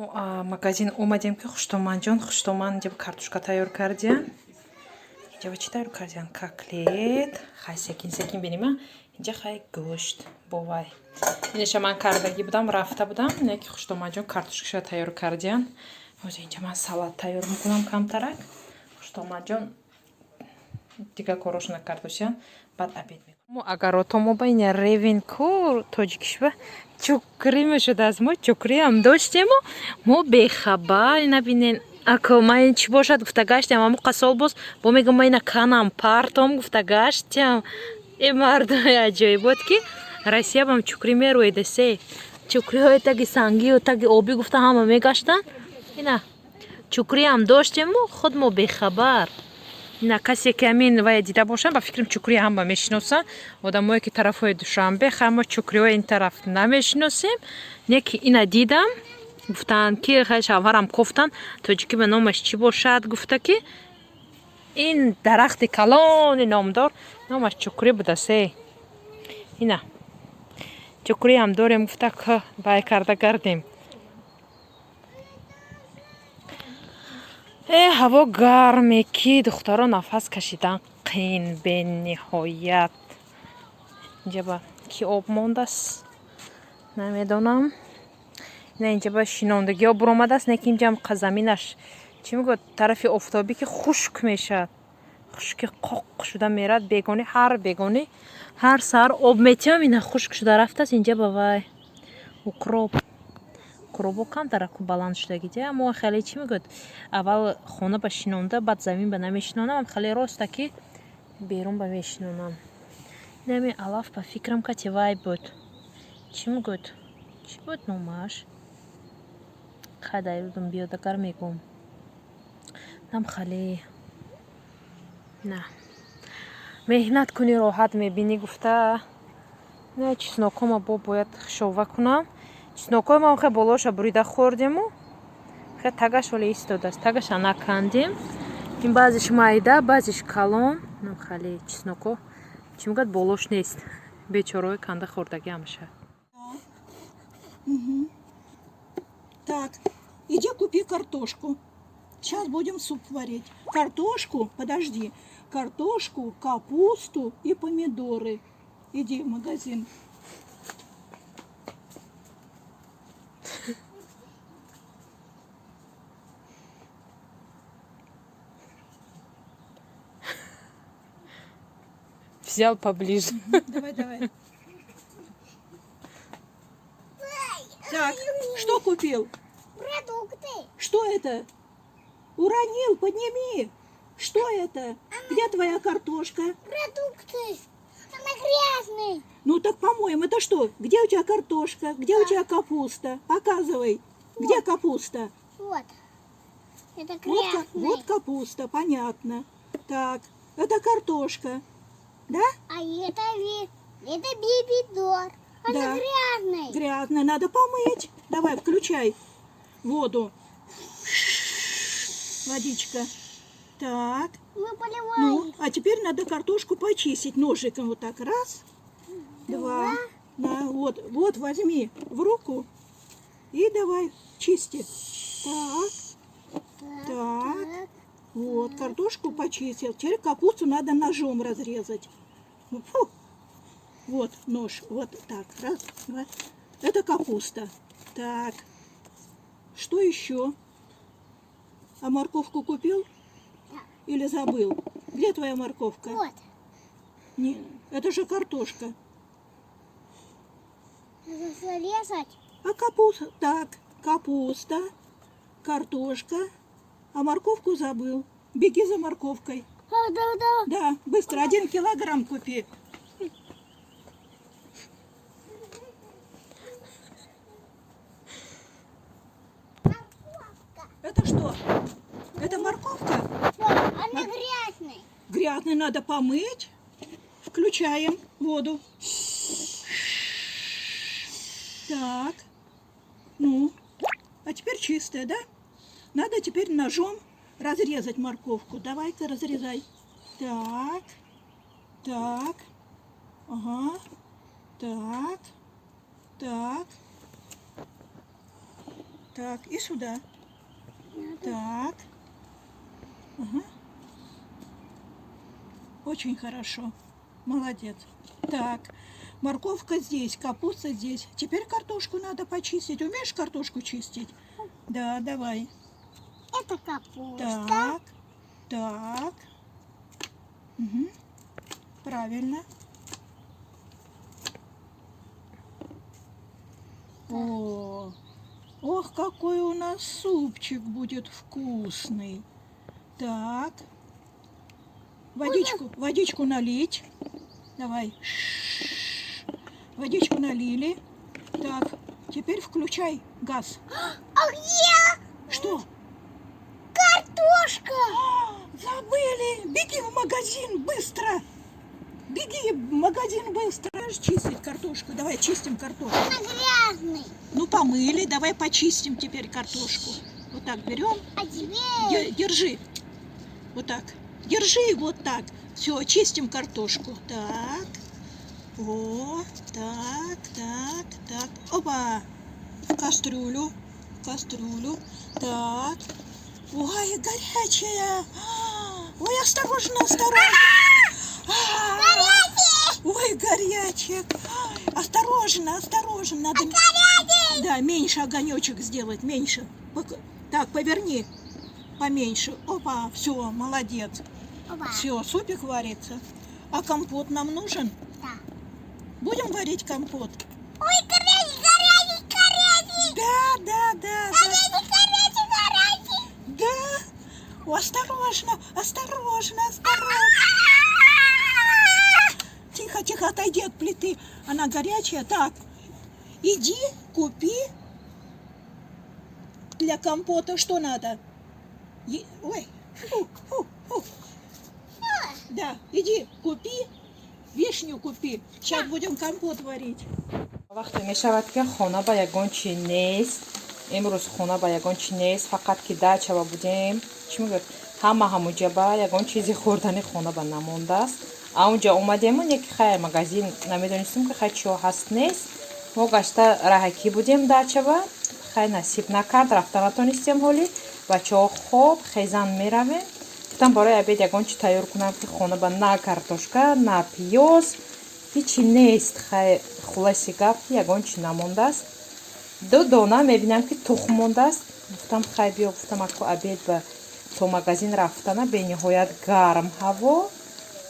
Мо магазин омадем, ки Хуштоманҷон, Хуштоман инҷа картошка тайёр кардиян. Инҷа чӣ тайёр кардиян? Котлет. Хай, секин секин бинем. Инҷа хай гӯшт бовай. Инаша ман кардагӣ будам, рафта будам, не ки Хуштоманҷон картошкаша тайёр кардиян. Ҳозир инҷа ман салат тайёр мекунам камтарак. Хуштоманҷон дигар корошона кардосиян, баъд обед мекунам. Мо агарото ба ина ревен ку тоҷикишба чукрӣ мешудааст. Мо чукриам доштему мо бехабар. Ина бинен, ако ман ин чӣ бошад гуфта гаштем, аму қасол боз бо мегӯм, ман ина канам партом гуфта гаштем. Э, мардои аҷоибот, ки Россия бам чукрӣ мерӯедасе, чукриҳои таги сангию таги обӣ гуфта ҳама мегаштанд. Ина чукриам доштему худ мо бехабар. Ина касе ки ҳамин вая дида бошанд, ба фикрам, чукри ҳама мешиносанд, одамое ки тарафҳои Душанбе. Хай, мо чукриҳои ин тараф намешиносем, не ки ина дидам, гуфтанд ки хай шавҳарам кофтанд, тоҷикӣ ба номаш чӣ бошад гуфта, ки ин дарахти калони номдор номаш чукрӣ будасе. Ина чукриам дорем гуфта, вай карда гардем. Э, ҳаво гарме, ки духтаро нафас кашидан қин бениҳоят. Инҷа ба ки об мондааст, намедонам. Ина инҷа ба шинондагиҳо буромадааст, не ки инҷам заминаш чӣ мегӯяд, тарафи офтобӣ ки хушк мешавад, хушки қоқ шуда мерад. Бегонӣ, ҳар бегонӣ, ҳар саҳар об метиҳам, ина хушк шуда рафтааст. Инҷа ба вай укроп, укробо камтараку баланд шудагӣ. Мо хеле чӣ мегӯяд, аввал хона ба шинонда, баъд замин ба намешинонам, хеле роста ки берун ба мешинонам. Инами алаф, ба фикрам, кати вай буд, чӣ мегӯяд, чӣ буд номаш, хай дар ёдам биёд, агар мегӯм. Нам хеле на меҳнат кунӣ, роҳат мебинӣ гуфта. На, чеснокома бо бояд хишова кунам. Чеснокои мо хе болоша бурида хӯрдему хе тагаш ҳоле истодааст, тагаша накандем. Ин баъзеш майда, баъзеш калон. Нам хеле чесноко чӣ мегӯяд, болош нест, бечораҳои канда хӯрдагӣ ҳамаша. Так, иди купи картошку. Сейчас будем суп варить. Картошку, подожди, картошку, капусту и помидоры. Иди в магазин. Взял поближе. Давай, давай. Так, что купил? Продукты. Что это? Уронил, подними. Что это? Где твоя картошка? Продукты. Она грязная. Ну так помоем. Это что? Где у тебя картошка? Где у тебя капуста? Показывай. Где капуста? Вот. Это Вот, грязный. вот капуста, понятно. Так, это картошка. Да? А это, это бибидор. Она Да. грязный. Грязная, надо помыть. Давай, включай воду. Водичка. Так. Мы поливаем. Ну, а теперь надо картошку почистить ножиком. Вот так. Раз, два. На, вот, вот, возьми в руку и давай чисти. Так, так. Вот, картошку почистил. Теперь капусту надо ножом разрезать. Фу. Вот нож, вот так. Раз, два. Это капуста. Так. Что еще? А морковку купил? Да. Или забыл? Где твоя морковка? Вот. Не, это же картошка. Надо зарезать. А капуста? Так, капуста, картошка. А морковку забыл. Беги за морковкой. А, да, да. Да, быстро, 1 килограмм купи. Морковка. Это что? Это морковка? Вот, она грязная. Грязный надо помыть. Включаем воду. Так. Ну, а теперь чистая, да? Надо теперь ножом разрезать морковку. Давай-ка разрезай. Так. Так. Ага. Так. Так. Так, и сюда. Так. Ага. Очень хорошо. Молодец. Так, морковка здесь, капуста здесь. Теперь картошку надо почистить. Умеешь картошку чистить? Да, давай. Это капуста. Так, так. Угу. Правильно. О, ох, какой у нас супчик будет вкусный. Так. Водичку, водичку налить. Давай. Водичку налили. Так, теперь включай газ. А где? Что? Картошка! А, забыли! Беги в магазин быстро! Беги в магазин быстро! Чистить картошку. Давай чистим картошку. Она грязный. Ну, помыли. Давай почистим теперь картошку. Вот так берем. А теперь... Держи. Вот так. Держи вот так. Все, чистим картошку. Так. О, так, так, так. Опа! В кастрюлю. В кастрюлю. Так. Ой, горячая. Ой, осторожно, осторожно. Горячая! Ой, горячая. Осторожно, осторожно. Надо... Да, меньше огонечек сделать, меньше. Так, поверни. Поменьше. Опа, все, молодец. Опа. Все, супик варится. А компот нам нужен? Да. Будем варить компот? Ой, горячий, горячий, горячий. Да, да, да. Горячий, горячий, горячий. Да. О, осторожно, осторожно, осторожно. Тихо, тихо, отойди от плиты. Она горячая. Так, иди, купи для компота что надо? Ой, фу, фу, фу. Да, иди, купи, вишню купи. Сейчас будем компот варить. Вақте мешавад ки хона ба ягон чи нест, имрӯз хона ба ягон чи нест, фақат ки дачаба будем, чӣ мегӯяд, ҳама ҳамуҷаба ягон чизи хӯрдани хона ба намондааст. А унҷа омадему не ки хай магазин намедонистем ки хай чиҳо ҳаст нест. Мо гашта раҳакӣ будем дачаба, хай насиб накард, рафта натонистем ҳоли. Бачаҳо хоб, хезан меравем. Гуфтам барои обед ягон чи тайёр кунам ки хона ба на картошка, на пиёз, ҳичи нест. Хай хулоси гап ки ягон чи намондааст. Ду дона мебинам ки тухм мондааст. Гуфтам хай биё, гуфтам аку обед ба то магазин рафтана бениҳоят гарм ҳаво.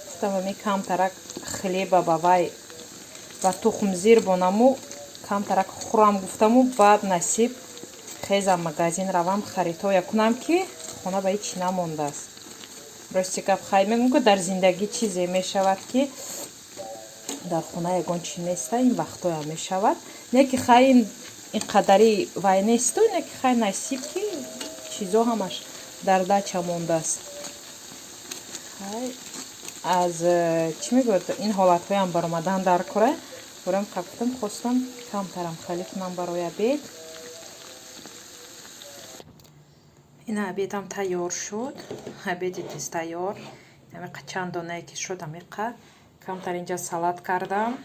Гуфтам ами камтарак хлеба ба вай ба тухм зир бонаму камтарак хӯрам гуфтаму баъд насиб хезам магазин равам харидҳоя кунам ки хона ба ҳичи намондааст. Рости гап хай мегӯм ки дар зиндагӣ чизе мешавад ки дар хона ягон чи неста, ин вақтоя мешавад. Не ки хай ин қадари вай несту, не ки хай насиб ки чизо ҳамаш дар дача мондааст. Хай аз чӣ мегӯяд ин ҳолатҳоям баромадан дар кора. Борам гуфтам хостам камтарам хали кунам барои обед. Ина обедам тайёр шуд. Обеди тез тайёр. Амиқа чанд донае ки шуд амиқа. Камтар инҷа салат кардам.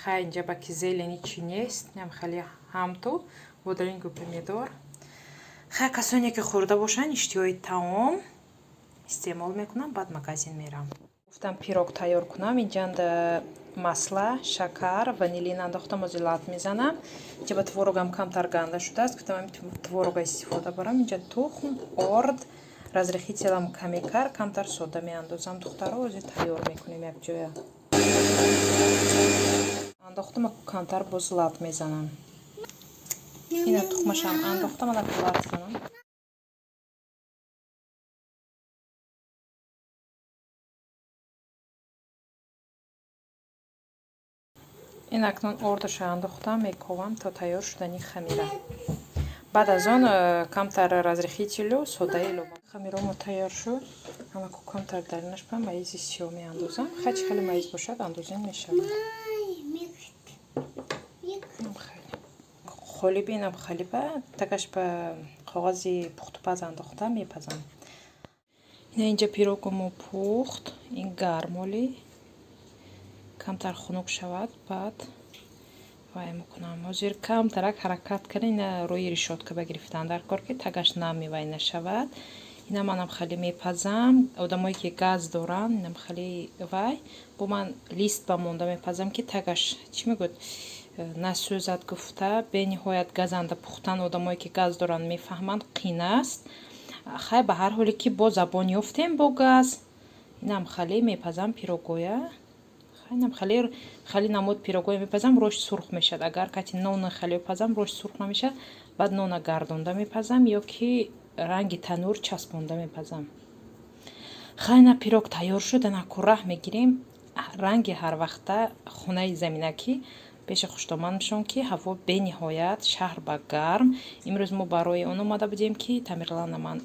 Хай инҷа ба ки зелени чи нест. Ням хали ҳамту бодрингу помидор. Хай касоне ки хӯрда бошанд иштиҳои таом истеъмол мекунам, баъд магазин мерам. Гуфтам пирог тайёр кунам. Инҷанда масла, шакар, ванилин андохтам, ози лат мезанам. Инҷа ба творогам камтар ганда шудааст. Гуфтам ами творога истифода барам. Инҷа тухм, орд, разрыхителам каме кар, камтар сода меандозам. Духтаро ози тайёр мекунем якҷоя. Андохтам, аку камтар боз лат мезанам. Ина тухмашам андохтам, анаку лат занам. Ин акнун ордаша андохтам, мековам то тайёр шудани хамира. Баъд аз он камтар разрыхителю сода илова. Хамиромо тайёр шуд. Амаку камтар даринаш ба маизи сиёҳ меандозам. Хачи хеле маиз бошад, андозем мешавад. Холиби инам халиба такаш ба коғази пухтупаз андохта мепазам. Ина инҷа пирогомо пухт, ин гармоли камтар хунук шавад, баъд Вай мекунам. Ҳозир камтарак ҳаракат карда, ина рӯи решётка ба гирифтан дар кор, ки тагаш намевай нашавад. Ина манам хеле мепазам. Одамое ки газ доранд, инам хеле вай. Бо ман лист ба монда мепазам, ки тагаш чӣ мегӯяд, насӯзад гуфта. Бениҳоят газанда пухтан, одамое ки газ доранд мефаҳманд, қин аст. Хай, ба ҳар ҳоле ки бо забон ёфтем бо газ. Инам хеле мепазам пирогоя. Инам хеле хеле намуд пирогоя мепазам, рӯш сурх мешавад. Агар кати нона хеле пазам, рӯш сурх намешавад. Баъд нона гардонда мепазам ё ки ранги танур часпонда мепазам. Хайна пирог тайёр шуд, ана курраҳ мегирем. Ранги ҳарвақта хонаи заминакӣ пеши хуштоман мешавам, ки ҳаво бениҳоят шаҳр ба гарм. Имрӯз мо барои он омада будем, ки Тамерлана ман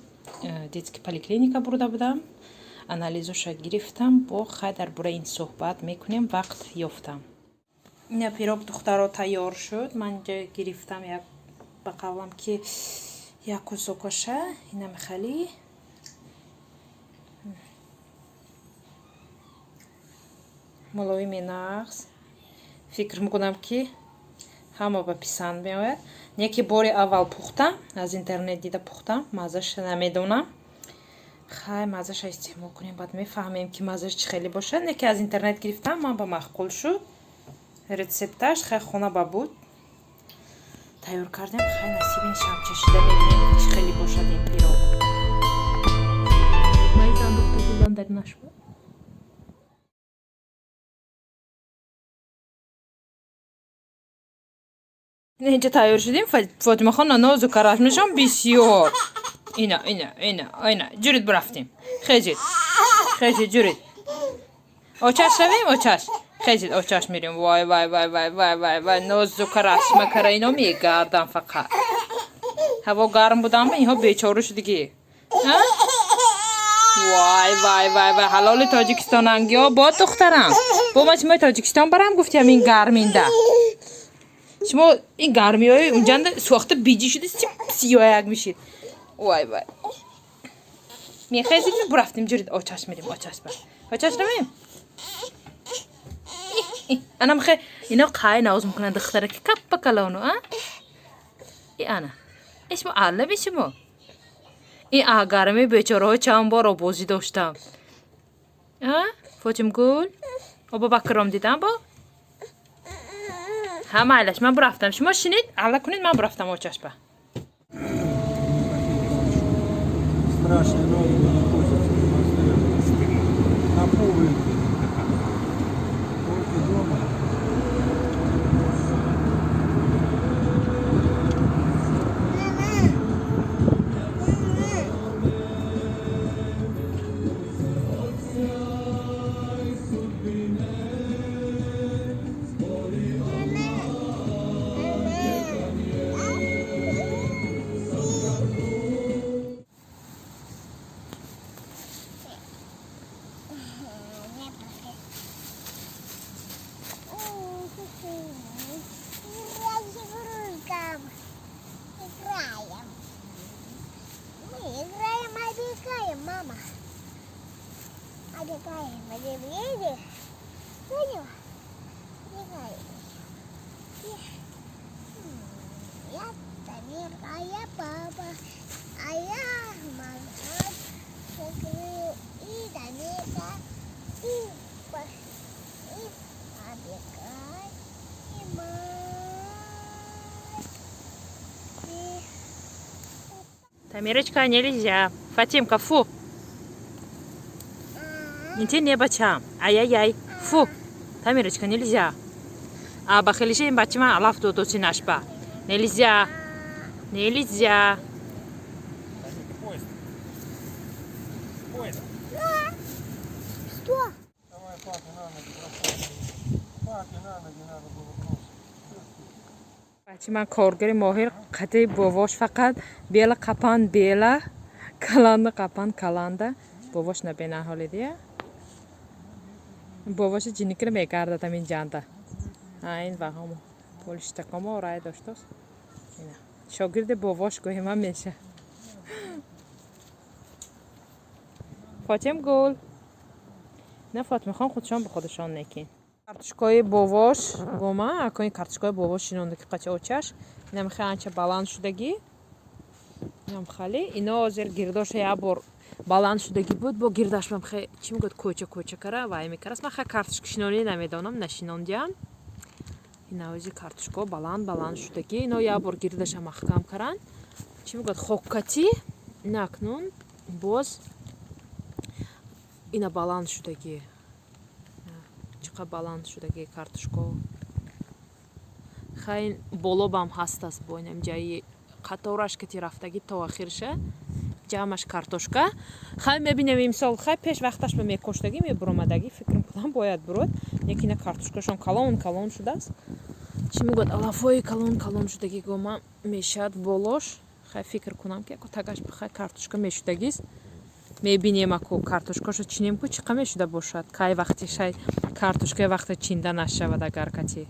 детский поликлиника бурда будам. Анализоша гирифтам, бо хай дар бораи ин суҳбат мекунем, вақт ёфтам. Ина пирог, духтаро, тайёр шуд. Ман инҷа гирифтам як, ба қавлам ки як кусокаша, ина мехали. Мулоими нағз. Фикр мекунам, ки ҳама ба писанд меояд. Не ки бори аввал пухтам, аз интернет дида пухтам, маззаша намедонам. Хай, маззаша истеъмол кунем, баъд мефаҳмем, ки маззаш чӣ хеле бошад. Не ки аз интернет гирифтам, ман ба маъқул шуд рецепташ. Хай, хона ба буд, тайёр кардем. Хай, насиб ин шаб чашида мебинем, чӣ хеле бошад ин пирог. Майза андохта будан дар нашба. Инҷа тайёр шудем. Фотимахон нозу карашмашон бисёр. Ина, ина, ина, ина, ҷурид, бурафтем. Хезид, хезид, ҷурид. Очаш равем, очаш. Хезид, очаш мирем. Вай, вай, вай, вай, вай, вай, вай, нозу карашма кара ино мегардан фақат. Ҳаво гарм будам, инҳо бечора шудигӣ. Вай, вай, вай, вай, ҳалоли тоҷикистонангиё бо духтарам. Бо ма шумои Тоҷикистон барам гуфтиам ин гарминда. Шумо ин гармиҳои унҷанда сӯхта биҷӣ шуда, сиёяк мешид. Вай, вай. Мехезид, бурафтем, ҷурид, очаш мирем, очаш ба. Очаш равем? Ана мехе ино қай навоз мекунанд, духтара ки каппа калону, а? И ана. Э шумо аллаби шумо. Ин гарми бечораҳо чанд бор обозӣ доштам. А? Фотимгул? Обо бакром дидам бо? Ҳа, майлаш, ман бурафтам. Шумо шинед, алла кунед, ман бурафтам очашба. Страшные ноги не косятся. На публике. Только дома. Играем. Мы играем, обегаем, мама. Обегаем, обегаем. Поняла? Обегаем. Я Тамирка, а я папа, а я мама, и Тамирка, и обегай, и мать, и... Тамирочка, нельзя. Фатимка, фу. Ните не бачам. Ай-яй-яй. Фу. Тамирочка, нельзя. А бахелише им бачима алаф додоси нашба. Нельзя. Нельзя. Поезд. Поезд. Что? Давай папе на ноги бросай. Папе на ноги надо было бросить. Бачи ман коргари моҳир, қади бовош фақат бела қапан бела, каланда қапан каланда. Бовош набена ҳоле дия. Бовоши ҷиникра мегардад ҳамин ҷанда. Ин ваҳомо полиштакомо рай доштост. Ина шогирди бовош гоҳима меша. Фотим гул. На, Фотимахон худшон ба худашон некин. Картошкои бовош гома, акои картошкои бовош шинонда, ки қача очаш инам хеле анча баланд шудагӣ. Инам хали ино ҳозир гирдоша як бор баланд шудагӣ буд, бо гирдаш мам хе, чӣ мегӯяд, кӯча кӯча кара вай мекараст. Ман хе картошка шинонӣ намедонам, нашинондиам. Ина ҳози картошко баланд баланд шудагӣ. Ино як бор гирдаша маҳкам каранд, чӣ мегӯяд, хоккатӣ. Ина акнун боз ина баланд шудагӣ, чӣ қадр баланд шудагӣ картошко. Хай, болобам ҳастаст, бо инам ҷаи қатораш кати рафтагӣ то охирша ҷамъаш картошка. Хай, мебинем имсол. Хай, пеш вақташ ба мекоштагӣ, мебуромадагӣ, фикр мекунам, бояд бурод. Лекин ина картошкашон калон калон шудааст, чӣ мегӯяд, алафҳои калон калон шудагӣ гома мешавад болош. Хай, фикр кунам, ки ако тагаш хай картошка мешудагист. Мебинем, ако картошкашо чинем, ку чӣ қа мешуда бошад, кай вақти шай картошкаи вақте чинда нашавад, агар кати.